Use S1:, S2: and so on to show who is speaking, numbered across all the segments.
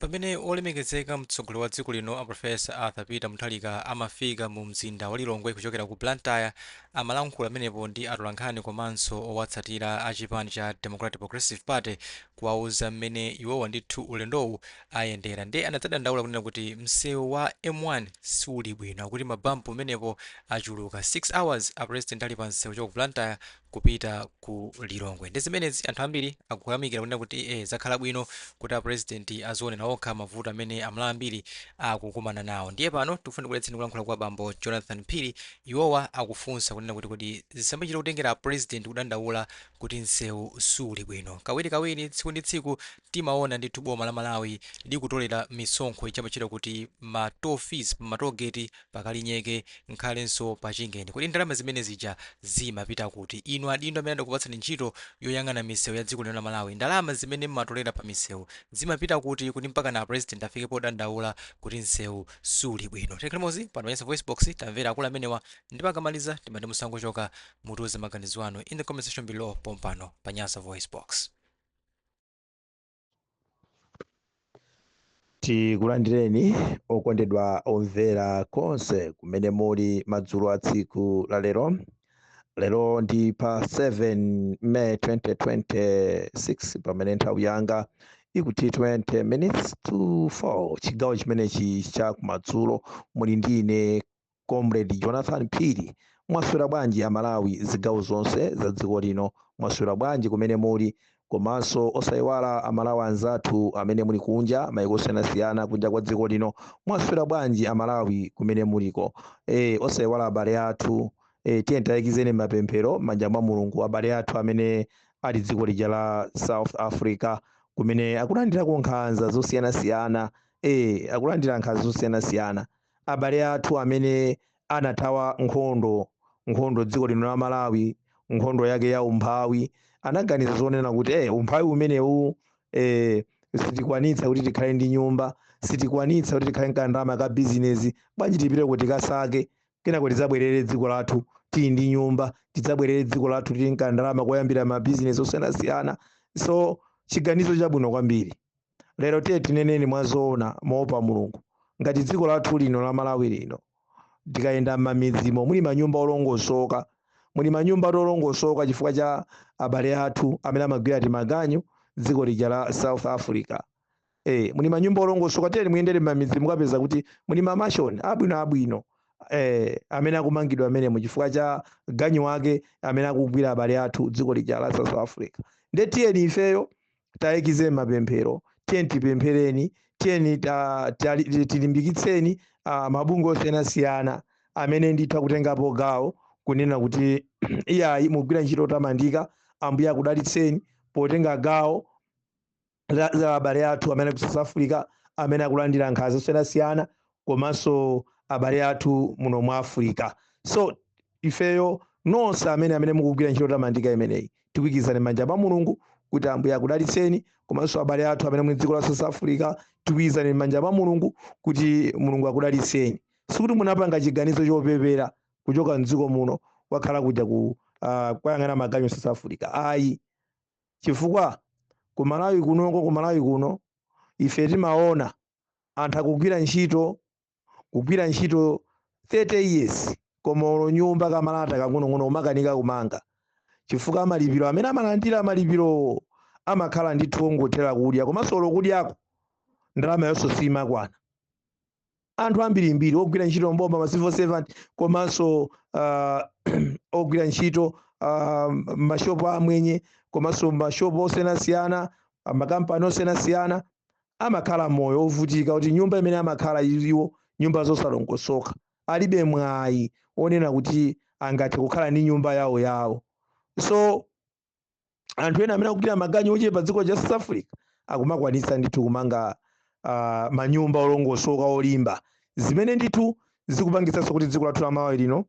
S1: Pamene olemekezeka mtsogoleri wa dziko lino a Professor Arthur Peter Mutharika amafika mu mzinda wa Lilongwe kuchokera ku Blantyre, amalankhula pamenepo ndi atolankhani komanso owatsatira a chipani cha Democratic Progressive Party kuwauza mmene iwowa ndithu ulendowu ayendera. Ndiye anadzadandaula kunena kuti msewu wa M1 suli bwino, akuti mabampu pamenepo achuluka. 6 hours a president ali pa msewu kuchoka ku Blantyre kupita ku Lilongwe. Ndi zimenezi anthu ambiri akuyamikira kunena kuti zakhala bwino kuti a president azionera okha mavuto amene Amalawi ambiri akukumana nawo. Ndiye pano tikufuna tikubweretseni kulankhula kwa bambo Jonathan Phiri. Iwowa akufunsa kunena kuti kodi zisamachita kutengera a president kudandaula kuti msewu suli bwino? Kawirikawiri, tsiku ndi tsiku, timaona ndithu boma la Malawi likutolera misonkho ija amatchedwa kuti ma toll fees pa ma toll gate pa Kalinyeke nkhalenso pa Chingeni. Kodi ndalama zimene zija zimapita kuti? Inu adindo amene adakupatsani ntchito yoyang'ana misewu ya dziko lino la Malawi, ndalama zimene mmatolera pa misewu zimapita kuti, kuti mpakana a president afike podandaula kuti msewu suli bwino? Tikhale limodzi pano pa Nyasa VoiceBox, tamvera akulu amenewa, ndipo akamaliza timati musangochoka, mutiuze maganizo anu in the comment section below pompano pa Nyasa VoiceBox.
S2: Tikulandireni okondedwa omvera konse kumene muli madzulo a tsiku la lero. Lero ndi pa 7 May 2026, pamene nthawi yanga ikuti 20 minutes to 4, chigawo chimenechi cha kumadzulo. Muli ndi ine Comrade Jonathan Phiri. Mwaswera bwanji Amalawi zigawo zonse za dziko lino? Mwaswera bwanji kumene muli? Komanso osayiwala Amalawi anzathu amene muli kunja, maiko osiyanasiyana kunja kwa dziko lino. Mwaswera bwanji Amalawi kumene muliko? Osayiwala abale athu, tiyeni tayikizeni mapemphero m'manja mwa Mulungu abale athu amene ali dziko lija la South Africa, kumene akulandirako nkhanza zosiyanasiyana. Akulandira nkhanza zosiyanasiyana. Abale athu amene anathawa nkhondo, nkhondo dziko lino la Malawi, nkhondo yake ya umphawi, anaganiza zonena kuti umphawi umenewu sitikwanitsa kuti tikhale ndi nyumba, sitikwanitsa kuti tikhale nkandalama ka bizinesi, bwanji tipite kuti tikasake, kenako tidzabwerere dziko lathu tili ndi nyumba, tidzabwerere dziko lathu tili nkandalama koyambira mabizinesi osiyanasiyana. So chiganizo chabwino kwambiri. Lero tiye tineneni mwazoona moopa Mulungu, ngati dziko lathu lino la Malawi lino, tikayenda m'mamidzimo muli manyumba olongosoka, muli manyumba olongosoka chifukwa cha abale athu amene amagwira timaganyu dziko lija la South Africa. Muli manyumba olongosoka. Tiyeni muyendere m'mamidzi, mukapeza kuti muli mamashoni abwino abwino amene akumangidwa amenemo chifukwa cha ganyu wake amene akugwira abale athu dziko lija la South Africa. Nde tiyeni ifeyo tayikize mapemphero, tiyeni tipemphereni, tiyeni tilimbikitseni mabungwe osiyanasiyana amene ndithu akutengapo gawo kunena kuti iyayi, mugwira ntchito yotamandika, Ambuye akudalitseni potenga gawo la abale athu amene ku South Africa amene akulandira nkhanza zosiyanasiyana, komanso abale athu muno mu Africa. So ifeyo nonse amene mukugwira ntchito yotamandika imeneyi, tikuyikizani manja mwa Mulungu kuti Ambuye akudalitseni, komanso abale athu amene muli dziko la South Africa, tikuyikizani manja mwa Mulungu kuti Mulungu akudalitseni. Sikuti munapanga chiganizo chopepera kuchoka mdziko muno wakhala kuja ku kuyang'ana maganyu South Africa, ayi, chifukwa ku Malawi kunoko, ku Malawi kuno ife timaona anthu akugwira ntchito, kugwira ntchito 30 years, koma olo nyumba kamalata kang'onong'ono umakanika kumanga, chifukwa malipiro amene amalandira, malipiro amakhala ndithu ongothera kudya, komanso olo kudyako ndalama yonso simakwana. Anthu ambirimbiri ogwira ntchito mboma, ma civil servant, komanso ogwira ntchito mashopu amwenye, komanso mashopu osiyanasiyana, makampani osiyanasiyana, amakhala moyo ovutika kuti nyumba imene amakhala iwo, nyumba zosalongosoka, alibe mwayi onena kuti angathe kukhala ndi nyumba yawo yawo. So anthu ena amene akugwira maganyu ochepa dziko la South Africa akumakwanitsa ndithu kumanga manyumba olongosoka, olimba, zimene ndithu zikupangitsanso kuti dziko lathu la Malawi lino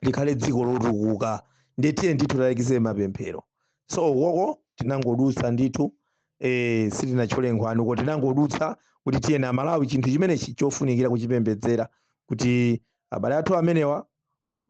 S2: likhale dziko lotukuka. Ndiye tiye ndithu talakize mapemphero. So ukoko tinangodutsa ndithu, sitinatchule nkhwani uko, tinangodutsa kuti tiye na Malawi, chinthu chimenechi chofunikira kuchipembedzera kuti abale athu amenewa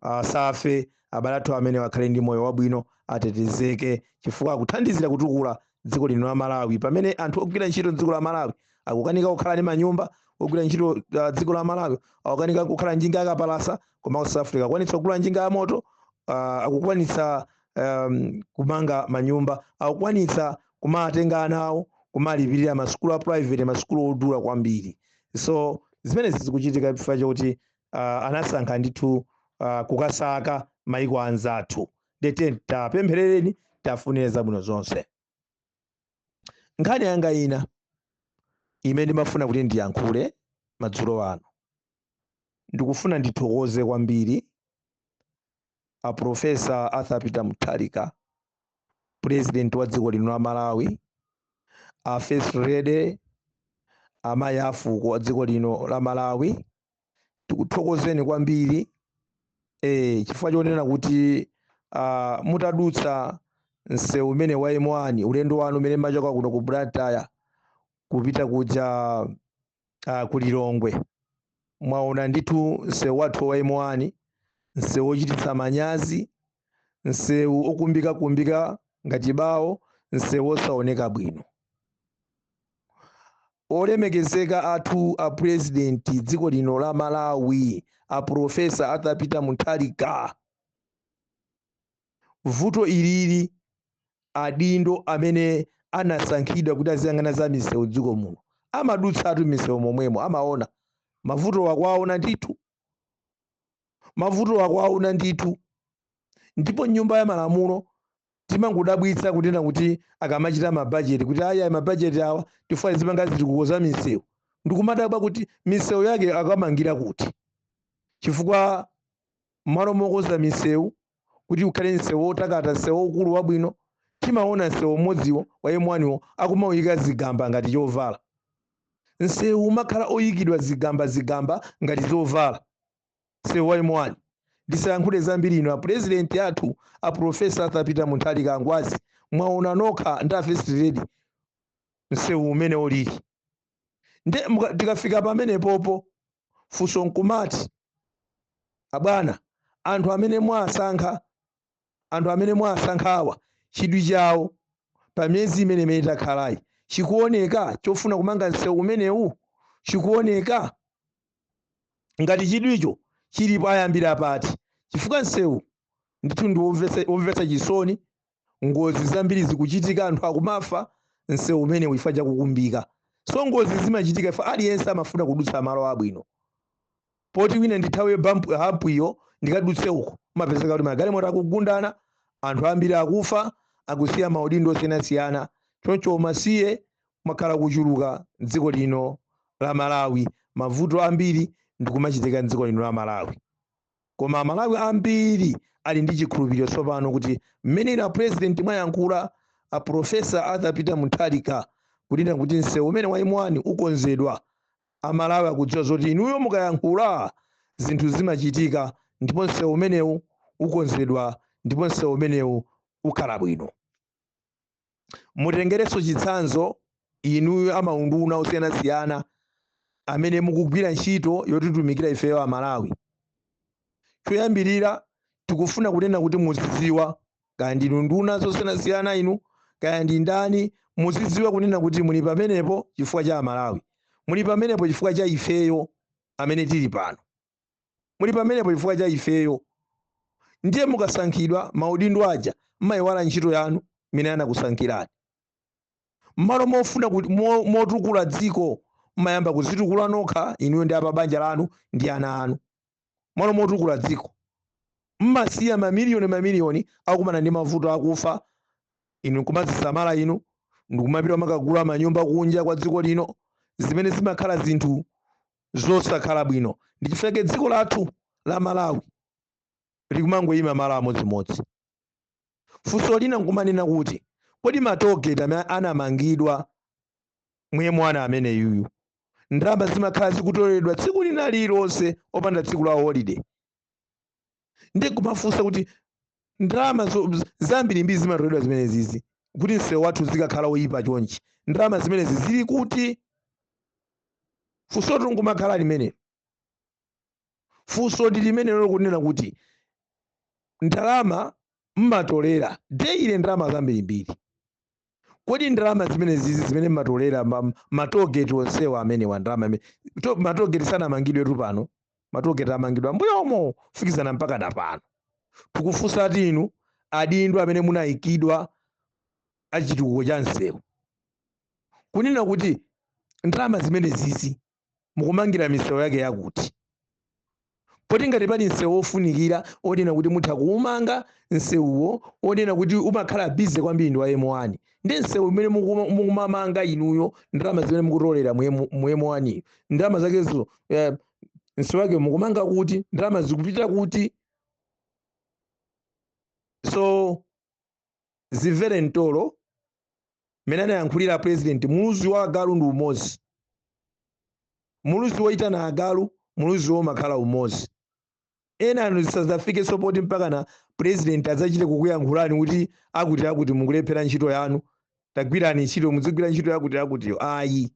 S2: asafe, abale athu amenewa akhale ndi moyo wabwino, atetezeke, chifukwa akuthandizira kutukula dziko lino la Malawi, pamene anthu ogwira ntchito dziko la Malawi Akukanika kukhala ndi manyumba. Ogwira ntchito dziko la Malawi akukanika kukhala njinga yakapalasa, koma ku South Africa akukwanitsa kugula njinga ya moto, akukwanitsa kumanga manyumba, akukwanitsa kumatenga ana awo kumalipirira masukulu a private, masukulu odula kwambiri. So zimenezi zikuchitika chifukwa chokuti anasankha ndithu kukasaka maiko anzathu. Ndete tapempherereni, tafunire zabwino zonse. Nkhani yanga ina imene ndimafuna kuti ndiyankhule madzulo ano, ndikufuna ndithokoze kwambiri a Professor Arthur Peter Mutharika, President wa dziko lino la Malawi, a First Lady, amayi afuko a dziko lino la Malawi. Tikuthokozeni kwambiri chifukwa chonena kuti mutadutsa msewu umene wa M1, ulendo wanu umene machoka kuno ku Blantyre kupita kuja ku Lilongwe, mwaona ndithu msewu wathu wa M1, msewu wochititsa manyazi, msewu okumbikakumbika ngati bawo, msewu osaoneka bwino. Olemekezeka athu a President dziko lino la Malawi, a Professor Arthur Peter Mutharika, vuto ilili adindo amene anasankhidwa kuti aziyang'ana za misewu dziko muno amadutsatu misewu momwemo, amaona mavuto akwaona ndithu, mavuto akwaona ndithu. Ndipo nyumba ya malamulo timangodabwitsa kunena kuti akamachita mabajeti kuti aya mabajeti awa tifuna zipanga zitukuko za misewu, ndikumadabwa kuti misewu yake akamangira kuti, chifukwa malo mokonza misewu kuti ukhale msewu wotakata, msewu waukulu wabwino, timaona msewu umodziwo wa M1 akumawuyika zigamba ngati chovala. Msewu umakhala oyikidwa zigamba zigamba ngati zovala, msewu wa M1. Ndisayankhule zambiri. Ino a President athu a Professor Arthur Peter Mutharika Ngwazi, mwaona nokha ndi a First Lady msewu umene ulili. Nde tikafika pamenepopo, funso nkumati, abwana, anthu amene mwasankha, anthu amene mwasankhawa, chidwi chawo pa miyezi imene takhalayi chikuoneka chofuna kumanga msewu umenewu? Chikuoneka ngati chidwicho chilipo, ayambira pati? Chifukwa msewu ndithu ndi womvetsa chisoni. Ngozi zambiri zikuchitika, anthu akumafa msewu umene chifukwa chakukumbika. So ngozi zimachitika ifa aliyense amafuna kudutsa malo abwino, poti wina ndithawe hump iyo ndikadutse uko, umapezeka kuti magalimoto akugundana, anthu ambiri akufa, akusiya maudindo osiyanasiyana. Choncho umasiye umakhala kuchuluka mdziko lino la Malawi, mavuto ambiri ndikumachitika mdziko lino la Malawi. Koma Amalawi ambiri ali ndi chikhulupiriro tsopano kuti mmene ina President mwayankhula, a Professor Arthur Peter Mutharika, kunena kuti msewu umene wa M1 ukonzedwa, Amalawi akudziwa zoti inuyo mukayankhula zinthu zimachitika, ndipo msewu umenewu ukonzedwa, ndipo msewu umenewu ukhala bwino. Mutengerenso chitsanzo inuyo amaunduna osiyanasiyana amene mukugwira ntchito yotitumikira ifeyo Amalawi. Choyambirira tikufuna kunena kuti muzidziwa, kaya ndinu nduna zosiyanasiyana inu, kaya ndi ndani, muzidziwa kunena kuti muli pamenepo chifukwa cha Amalawi, muli pamenepo chifukwa cha ifeyo amene tili pano, muli pamenepo chifukwa cha ifeyo. Ndiye mukasankhidwa maudindo aja, mmayiwala ntchito yanu imene anakusankhirani. Mmalo mofuna kuti motukula dziko, mmayamba kuzitukula nokha inuyo ndi apa banja lanu ndi ana anu. Malo motukula dziko, mmasiya mamiliyoni mamiliyoni akumana ndi mavuto, akufa, inu nkumazisamala inu ndikumapita makagula manyumba kunja kwa dziko lino, zimene zimakhala zinthu zosakhala bwino. Ndi chifukwa dziko lathu la Malawi likumangoyima malo amodzimodzi. Funso lina nkumanena kuti kodi ma tollgate amene anamangidwa mwe mwana amene yuyu, ndalama zimakhala zikutoledwa tsiku lina lililonse opanda tsiku la holiday. Ndi kumafunsa kuti ndalama zambirimbiri zimatoledwa zimene zizi kuti msewu wathu zikakhala oyipa chonchi, ndalama zimenezi zili kuti? Funsotu nkumakhala limenelo. Funso ndi limenelo kunena kuti ndalama mmatolera daily, ndalama zambirimbiri. Kodi ndalama zimene zizi zimene mmatolera ma tollgate onsewa amenewa, ndalama imene ma tollgate sanamangidwe tu pano, ma tollgate amangidwa mbuyomo kufikizana mpaka na pano. Tikufunsa ati inu adindo amene munayikidwa achitukuko cha msewu, kunena kuti ndalama zimene zizi mukumangira misewu yake yakuti? Poti ngati pali msewu wofunikira onena kuti mutha kuumanga, msewuwo onena kuti umakhala busy kwambiri ndi wa M1. Ndi msewu umene mukumamanga inuyo, ndalama zimene mukutolera mu M1, ndalama zakezo, msewu wake mukumanga kuti? Ndalama zikupita kuti? So zimvere mtolo mmene anayankhulira President: muluzi wa agalu ndi umodzi, muluzi woyitana agalu, muluzi womakhala umodzi. Ena anu zisadzafike sopoti mpaka na President adzachite kukuyankhulani kuti akuti akuti mukulephera ntchito yanu, tagwirani ntchito, muzigwira ntchito yakuti akutiyo. Ayi,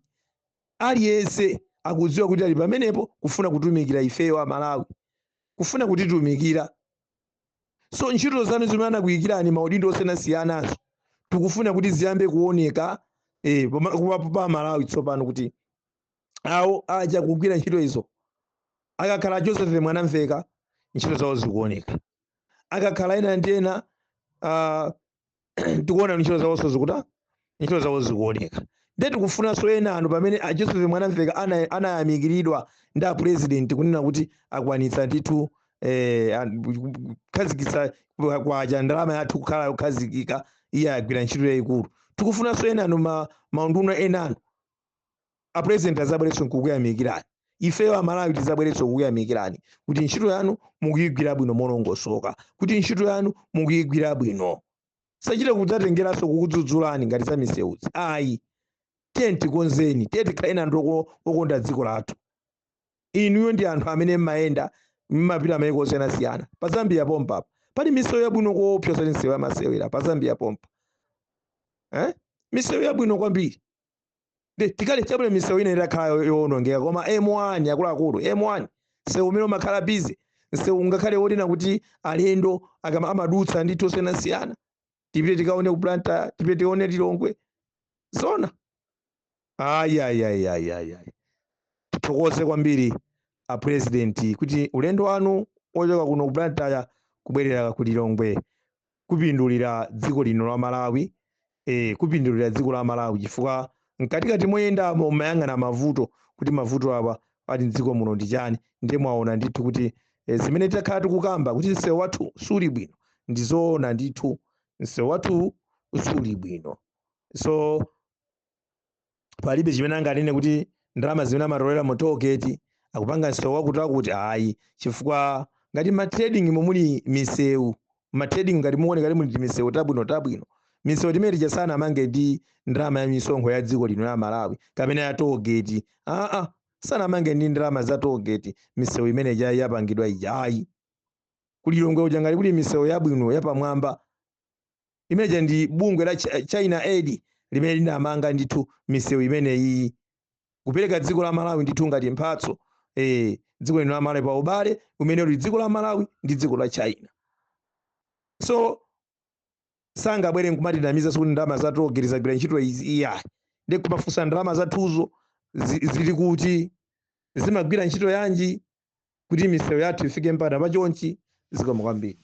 S2: aliyense akudziwa kuti ali pamenepo kufuna kutumikira ifeyo Amalawi, kufuna kutitumikira. So ntchito zanu zimene anakuyikirani maudindo osiyanasiyanazo, tikufuna kuti ziyambe kuoneka pa Malawi tsopano, kuti awo aja kugwira ntchito izo. Akakhala Joseph Mwanamveka, ntchito zawo zikuoneka. Akakhala ena ndi ena, tikuona ntchito zawonso zikuta, ntchito zawo zikuoneka. Ndiye tikufunanso ena anu, pamene a Joseph Mwanamveka anayamikiridwa ndi a President kunena kuti akwanitsa ndithu kukhazikitsa kwacha, ndalama yathu kukhala yokhazikika, iye agwira ntchito yayikulu. Tikufunanso ena anu, maunduna ena anu, a President azabweretso nkukuyamikirani. Ifeyo Amalawi tizabweretso kukuyamikirani kuti ntchito yanu mukuyigwira bwino molongosoka, kuti ntchito yanu mukuyigwira bwino. Sachite kudzatengeranso kukudzudzulani ngati za misewuzi, ayi. Tiye tikonzeni, tiye tikhale anthu okonda dziko lathu. Inuyo ndi anthu amene mmayenda, mmapita mayiko osiyanasiyana. Pa Zambia pompa pali misewu yabwino koopsa, osati misewu yamasewera. Pa Zambia pompa, eh? Misewu yabwino kwambiri. Tikale chabwino misewu ina itakhala yowonongeka, koma M1, akuluakulu, M1 msewu umene umakhala busy, msewu ngakhale wonena kuti alendo amadutsa ndithu osiyanasiyana. Tipite tikaone ku Blantyre, tipite tikaone Lilongwe zona. Ayi, ayi, ayi, ayi, ayi, ayi. Tithokoze kwambiri a President kuti ulendo wanu ochoka kuno ku Blantyre kubwerera ku Lilongwe kupindulira dziko lino la Malawi, kupindulira dziko la Malawi, chifukwa mkatikati moyendamo mayang'ana mavuto, kuti mavuto awa ali mdziko muno ndi chani. Ndiye mwaona ndithu kuti zimene takhala tikukamba kuti msewu wathu suli bwino, ndizoona ndithu, msewu wathu suli bwino. So palibe chimene anganene kuti ndalama zimene amatolera mu tollgate akupanga msewu wakuti akuti, ayi, chifukwa ngati ma trading mumuli misewu, ma trading ngati muone ngati muli misewu tabwino tabwino, misewu timene tija sanamange ndi ndalama ya misonkho ya dziko lino la Malawi kapena ya tollgate. Aa, sanamange ndi ndalama za tollgate misewu imene ija yapangidwa ija, ayi. Kulilongwe uja ngati kuli misewu yabwino yapamwamba, imeneja ndi bungwe la China Aid limene linamanga ndithu misewu imeneyi, kupereka dziko la Malawi ndithu ngati mphatso, dziko lino la Malawi, pa ubale umene uli dziko la Malawi ndi dziko la China. So sangabwere nkumatinamiza kuti ndalama za tollgate zagwira ntchito izi, iyayi. Ndi kumafunsa ndalama zathuzo zili kuti, zimagwira ntchito yanji kuti misewu yathu ifike mpaka pachonchi? Zikomo kwambiri.